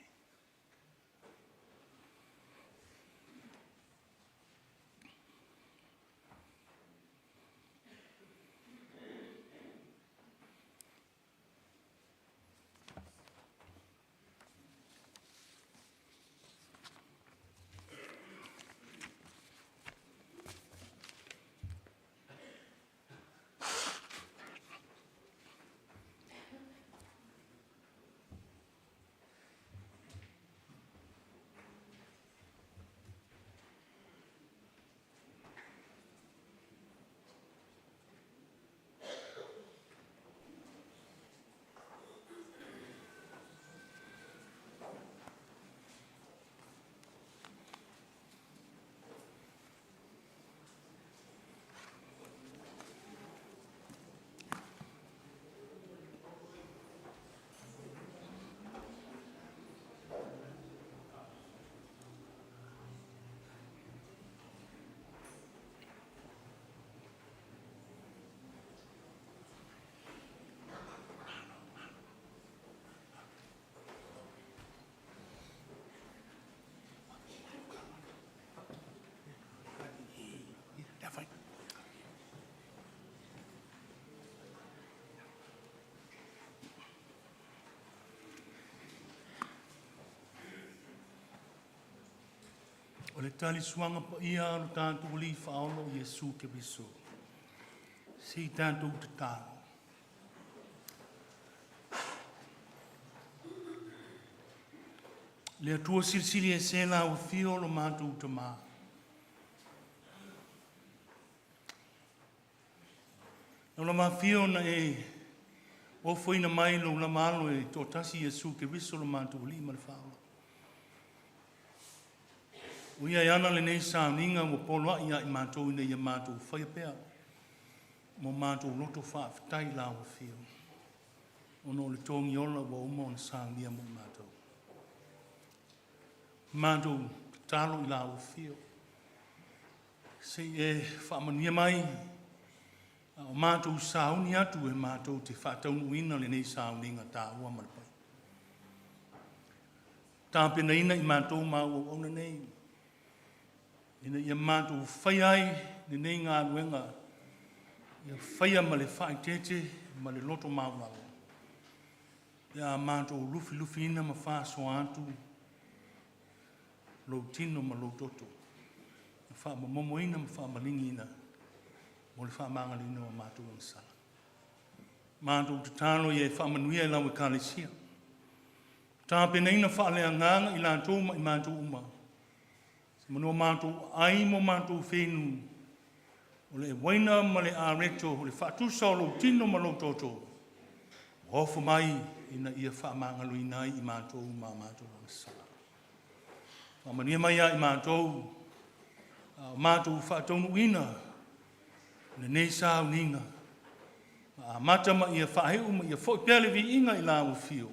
[SPEAKER 1] O le talisuaga paia a lo tatou Alii Faaola o Iesu Keriso, se i tatou tatalo. Le Atua Silisili Ese lau Afio lo matou Tama, lau lava afio na e ofoina mai lou lava alo e toatasi Iesu Keriso lo matou Alii ma le Faaola. O ia e ana lenei sauniga ua poloai ia i matou ina ia matou faia pea mo matou loto faafetai i lau Afio, ona o le togiola ua uma ona saunia mo i matou. Matou tatalo i lau Afio, se i e faamanuia mai a o matou sauni atu e matou te faataunuuina lenei sauniga taua ma le pai. Tapenaina i matou ma au auauna nei, ina ia matou faia ai lenei galuega, ia faia ma le faaeteete ma le loto maualalo, pe a matou lufilufiina ma faasoa atu lou tino ma lou toto, na faamomomoina ma faamaligiina mo le faamagaloina o matou agasala. Matou tatalo ia e faamanuia i lau Ekalesia, tapenaina faaleagaga i latou ma i matou uma, semeamanu matou aai ma matou feinu, o le uaina ma le areto o le faatusa o lou tino ma lou toto, ua ofo mai ina ia faamagaloina ai i matou ma matou agasala. Faamanuia mai ia i matou, a o matou faataunuuina lenei sauniga, ma amata ma ia faaiu ma ia foi pea le viiga i lau afio,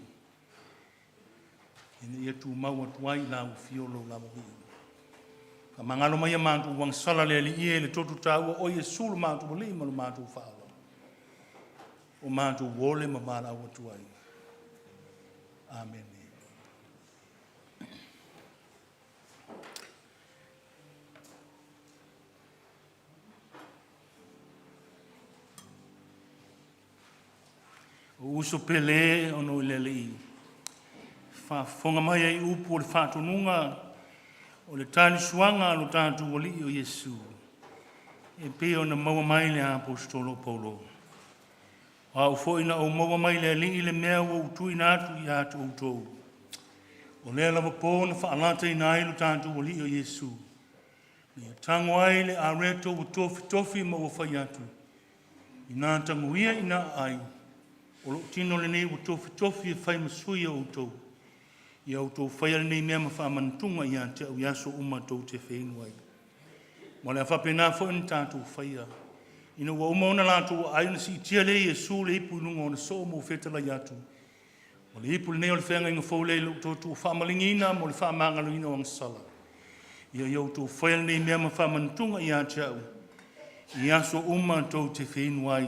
[SPEAKER 1] ina ia tumau atu ai i lau afio lou lava viiga. Faamagalo mai a matou agasala le Alii e le toto taua o Iesu lo matou Alii ma lo matou Faaola, o matou ole ma valaau atu ai. Amene. O uso pele ona o le Alii, faafofoga mai ai upu o le faatonuga o le talisuaga a lo tatou Alii o Iesu, e pei ona maua mai le Aposetolo o Paulo. O au foi na ou maua mai le Alii le mea ua ou tuuina atu ia te outou, o lea lava po na faalataina ai lo tatou Alii o Iesu, na ia tago ai le areto ua tofitofi ma ua fai atu, ina tagoia ina aai, o lou tino lenei ua tofitofi e fai ma sui o outou. Ia outou faia lenei mea ma faamanatuga ia te au i aso uma tou te feinu ai. Ma o le a faapena foi ona tatou faia, ina ua uma ona latou aai, ona siitia lea e Iesu le ipu i luga o ona soo ma ua fetalai atu, o le ipu lenei o le feagaiga fou lea i lou toto ua faamaligiina mo le faamagaloina o agasala. Ia ia outou faia lenei mea ma faamanatuga ia te au, i aso uma tou te feinu ai.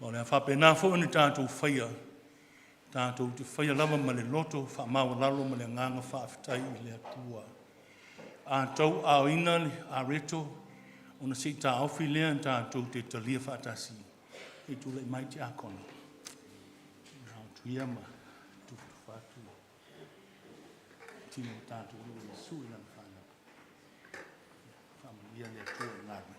[SPEAKER 1] Ma o le a faapena foi ona tatou faia, tatou te faia lava ma le loto faamaualalo ma le agaga faafetai i le Atua. A tauaaoina le areto, ona se i taofi lea tatou te talia faatasi. Se i tulai mai tiakono, atu ia ma tufatufa atu le tino o tatou Alii Iesu i lana fanau. Faamanuia le Atua i le galuega.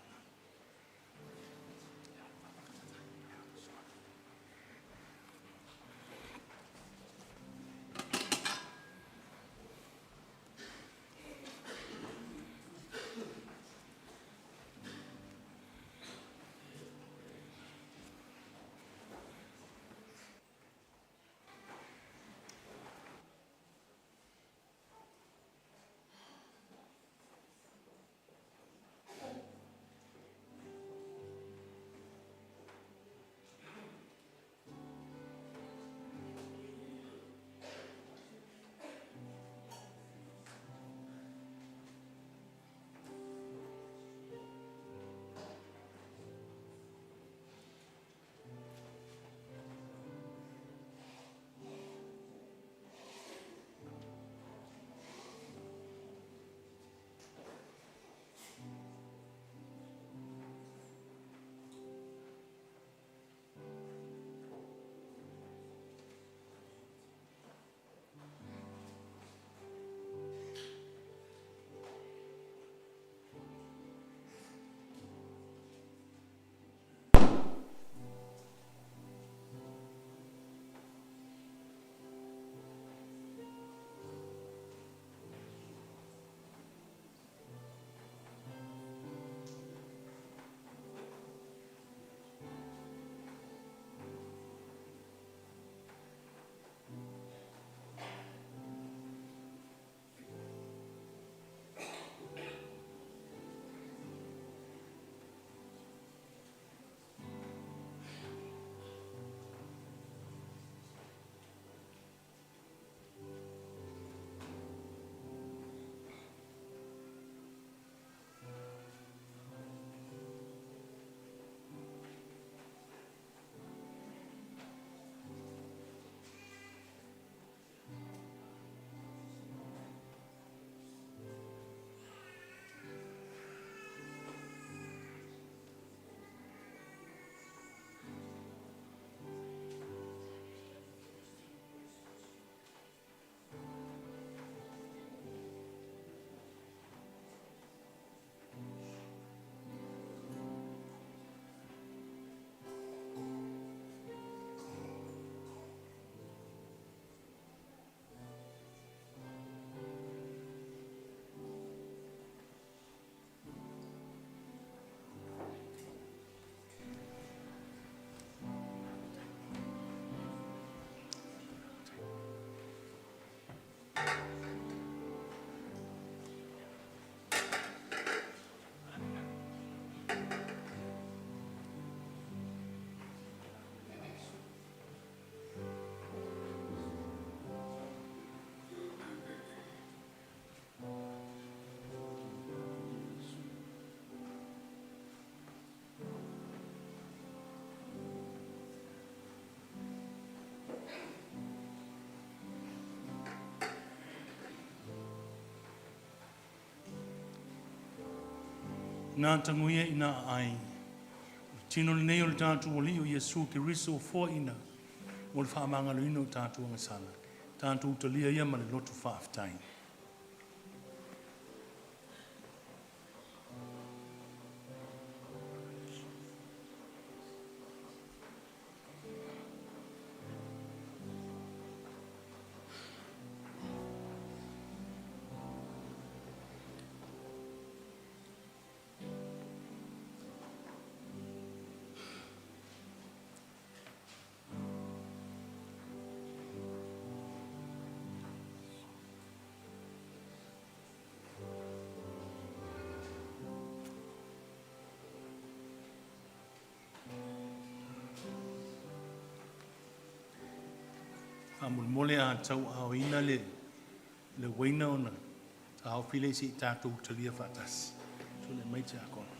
[SPEAKER 1] Na tagoia ina aai, o le tino lenei o le tatou Alii o Iesu Keriso ua foaiina mo le faamagaloina o tatou agasala. Tatou talia ia ma le loto faafetai. Faamolemole a tauaaoina le uaina ona taofi lea se i tatou talia faatasi. Tulai mai Tiakono.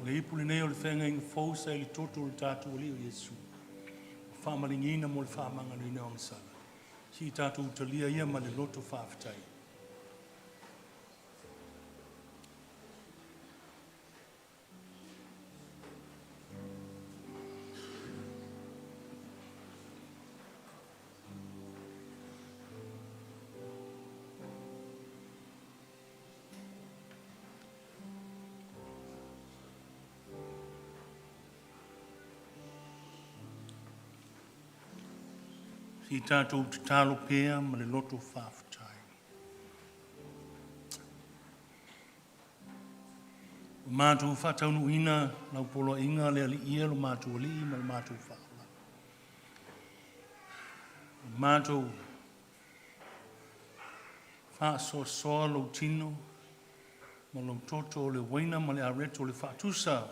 [SPEAKER 1] O le ipu lenei o le feagaiga fou sa i le toto o le tatou Alii o Iesu. Faamalieina mo le faamagaloina o agasala. Se i tatou talia ia ma le loto faafetai. Se i tatou tatalo pea ma le loto faafetai. Ua matou faataunuuina lau poloaiga le Alii e lo matou Alii ma le matou Faaola. Ua matou faasoasoa lou tino ma lou toto, o le uaina ma le areto o le faatusa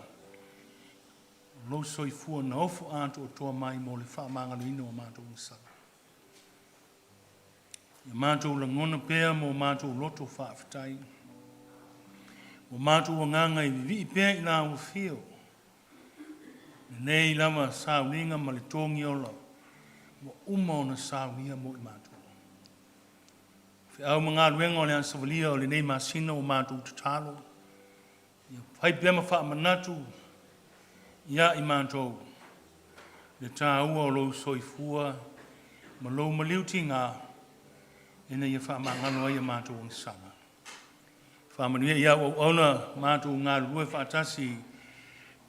[SPEAKER 1] o lou soifua na ofo atoatoa mai mo le faamagaloina o matou agasala. Ia matou lagona pea ma o matou loto faafetai, ua matou agaga e vivii pea i lau Afio, lenei lava sauniga ma le togiola ua uma ona saunia mo i matou. O feau ma galuega o le a savalia o lenei masina ua matou tatalo, ia fai pea ma faamanatu ia i matou le taua o lou soifua ma lou maliutiga ina ia faamagalo ai a matou agasala. Faamanuia i au auauna matou galulue faatasi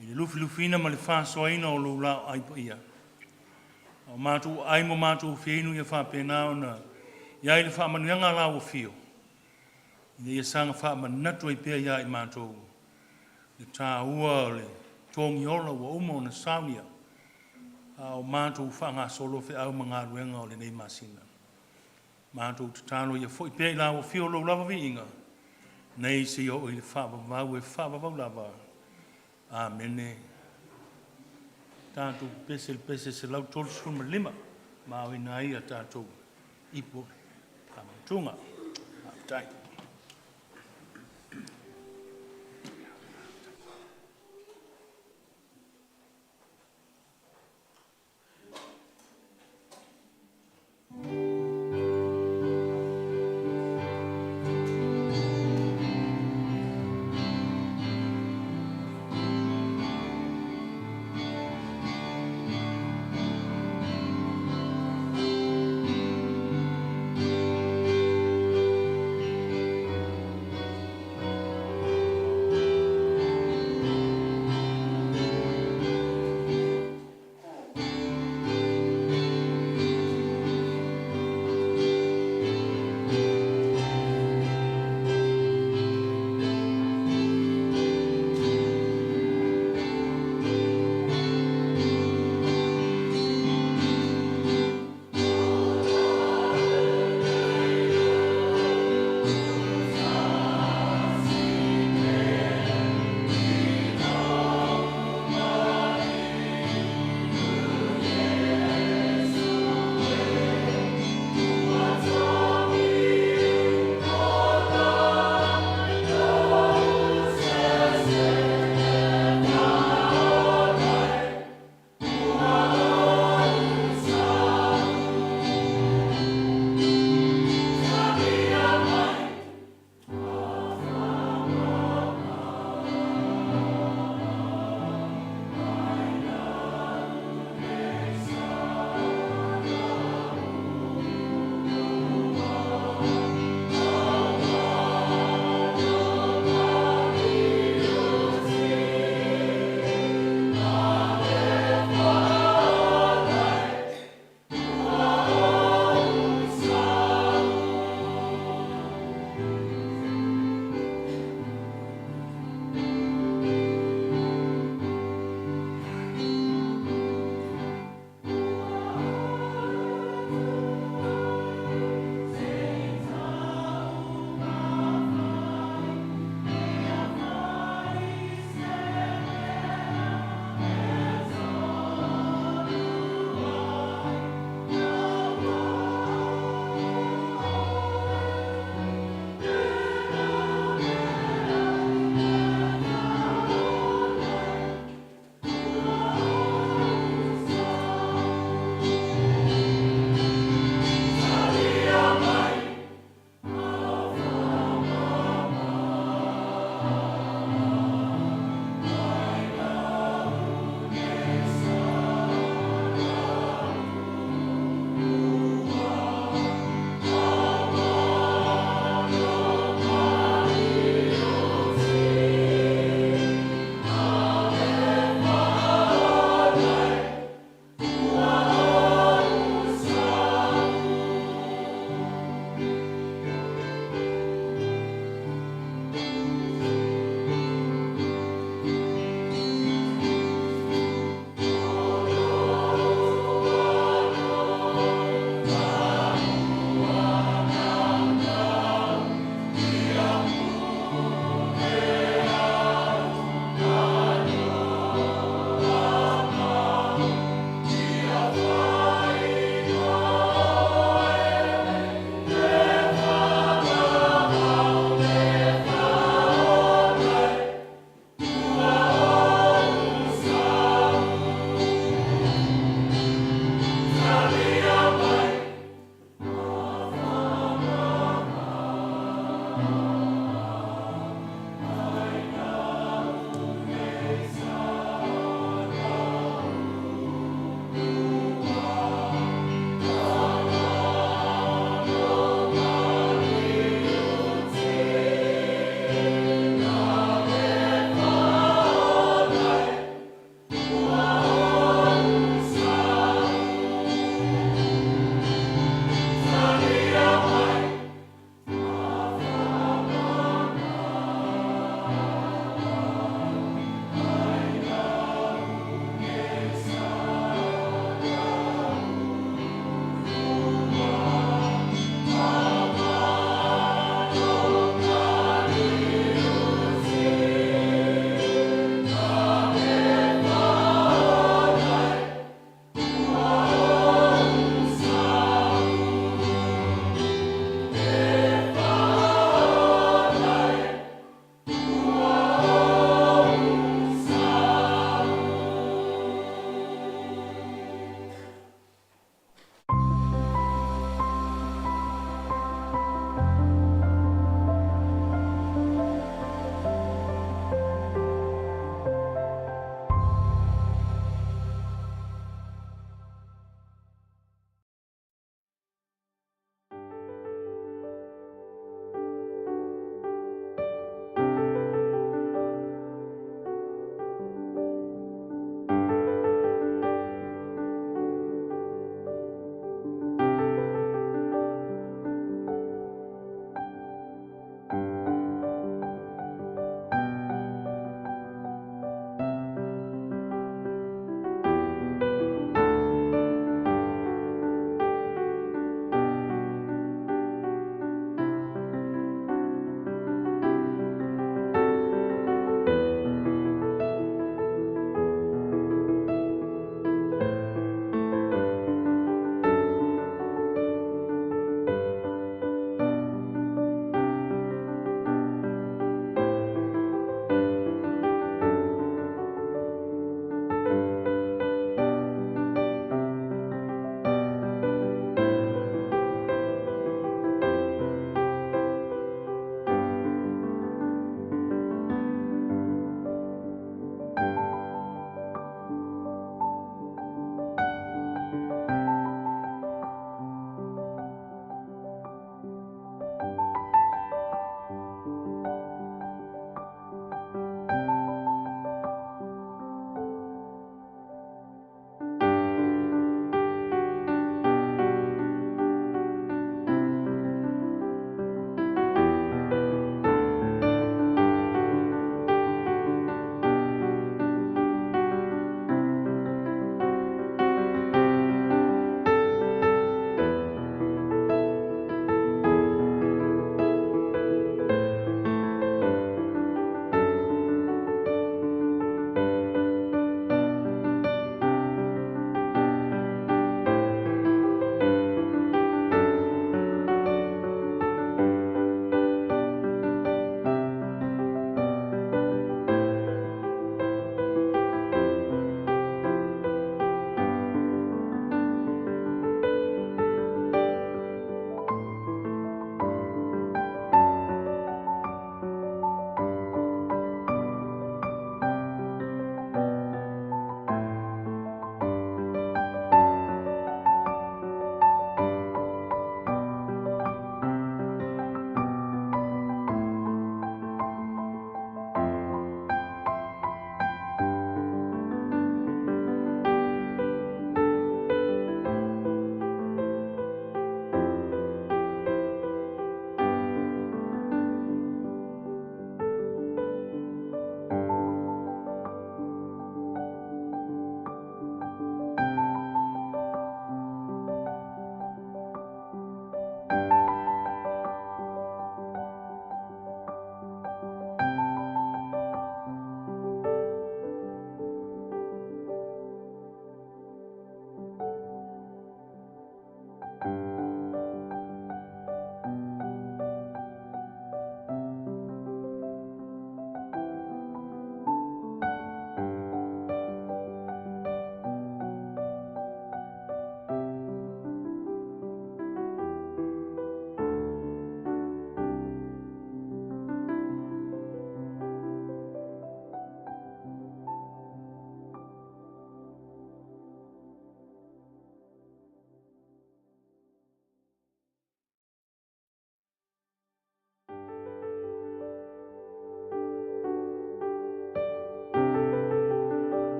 [SPEAKER 1] i le lufilufiina ma le faasoaina o lou laoai paia. A o matou aai ma matou fia inu ia faapena ona i ai le faamanuiaga a lau Afio ina ia saga faamanatu ai pea ia i matou le taua o le togiola ua uma ona saunia a o matou faagasolo feau ma galuega o lenei masina. Matou tatalo ia foi pea i lau Afio lou lava viiga nei seia oo i le faavavau, e faavavau lava. Amene. Tatou pepese i le pese 135 ma aoina ai a tatou ipu o le faamautuga. Faafetai.